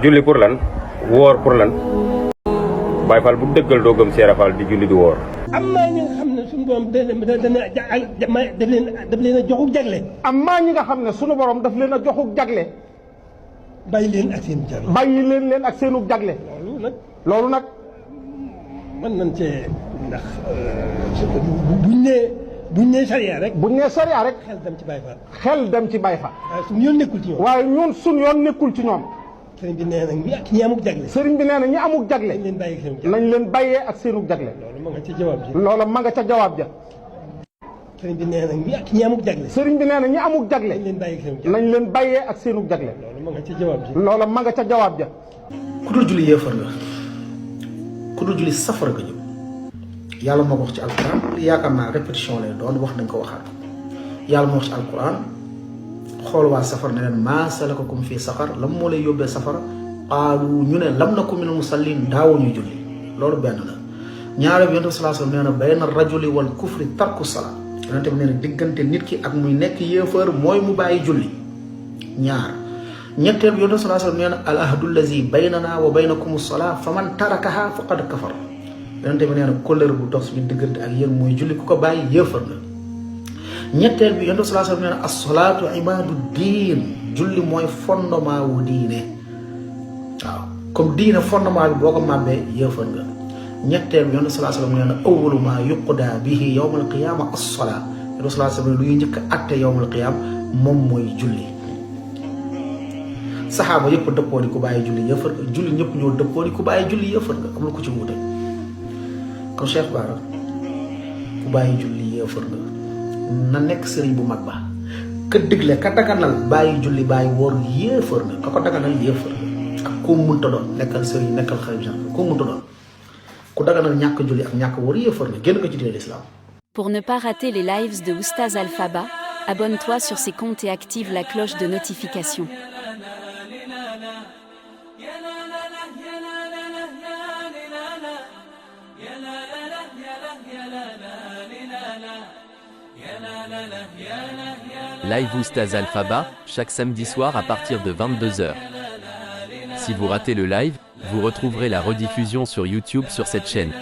julli pour lan woor pour lan Baay Faal bu dëggal doo gëm Seera Faal di julli di woor. am na ñi nga xam ne suñu borom daf leen a joxuk jagle. am na ñi nga xam ne suñu borom daf leen a joxuk jagle. bàyyi leen ak seen jagle. bàyyi leen ak seenug jagle. loolu nag. mën nañ cee ndax buñ nee sariya rek. buñ nee sariya rek. xel dem ci Baay Faal. xel dem ci Baay Faal. waaye suñu yoon nekkul ci ñoom. waaye ñun suñu yoon nekkul ci ñoom. sëriñ bi nee na ñi amuk jagle. sëriñ bi nee na ñi amuk jagle. nañ leen bàyyi ak seen nañ leen bàyyee ak seenug jagle. jagle. loolu ma nga ca jawaab ji. loola ma nga ca jawaab ja. sëriñ bi nee na ñi amuk jagle. sëriñ bi nee na ñi amuk jagle. nañ leen bàyyi ak seen jagle. nañ leen bàyyee ak seenug jagle. loolu ma nga ca jawaab ji. loola ma nga ca jawaab ja. ku dul julli yéefar nga ku dul julli safara nga jëm yàlla moo ko wax ci alquran yaakaar naa répétition lay doon wax nañ ko waxaat yàlla moo wax ci alquran xool waa safara ne leen maa salakakum fii saqar lam moo lay yóbbee safara qaalu ñu ne lam naku minal musallin daawuñu julli loolu benn la ñaare bi yonent bi sallallahu alayhi wasallam nee na bayna rajuli wal kufri tarku salaa yonent bi nee na diggante nit ki ak muy nekk yéefar mooy mu bàyyi julli ñaar ñetteel bi yonent bi sallallahu alayhi wasallam nee na al ahdu allazi baynana wa baynakum as-salaa faman tarakaha faqad kafar yonent bi nee na kóllëre bu dox suñu diggante ak yéen mooy julli ku ko bàyyi yéefar la ñetteel bi yonent bi sallallahu alayhi wasallam nee na as-salaatu imaadu diin julli mooy fondement wu diine waaw comme diine fondement bi boo ko màbbee yéefar nga ñetteel bi yonent bi sallallahu alayhi wasallam nee na awwalu maa yuqdaa bihi yawmal qiyaama as-salaa yonent bi sallallahu alayhi wasallam lu ñuy njëkk a atte yawmal qiyaama moom mooy julli saxaaba yëpp dëppoo ni ku bàyyi julli yëfër nga julli ñëpp ñoo dëppoo ni ku bàyyi julli yëfër nga amul ku ci wuute kon Cheikh Bara ku bàyyi julli yëfër nga na nekk sëriñ bu mag ba ka digle ka daganal bàyyi julli bàyyi woor yëfër nga ka ko daganal yëfër nga ak koo mënta doon nekkal sëriñ nekkal xarit koo mënta doon ku daganal ñàkk julli ak ñàkk woor yëfër nga génn nga ci diine l'islam. Pour ne pas rater les lives de Oustaz Alpha Ba, abonne-toi sur ses comptes et active la cloche de notification. Live Oustaz Alpha Ba, chaque samedi soir à partir de 22h. Si vous ratez le live, vous retrouverez la rediffusion sur YouTube sur cette chaîne.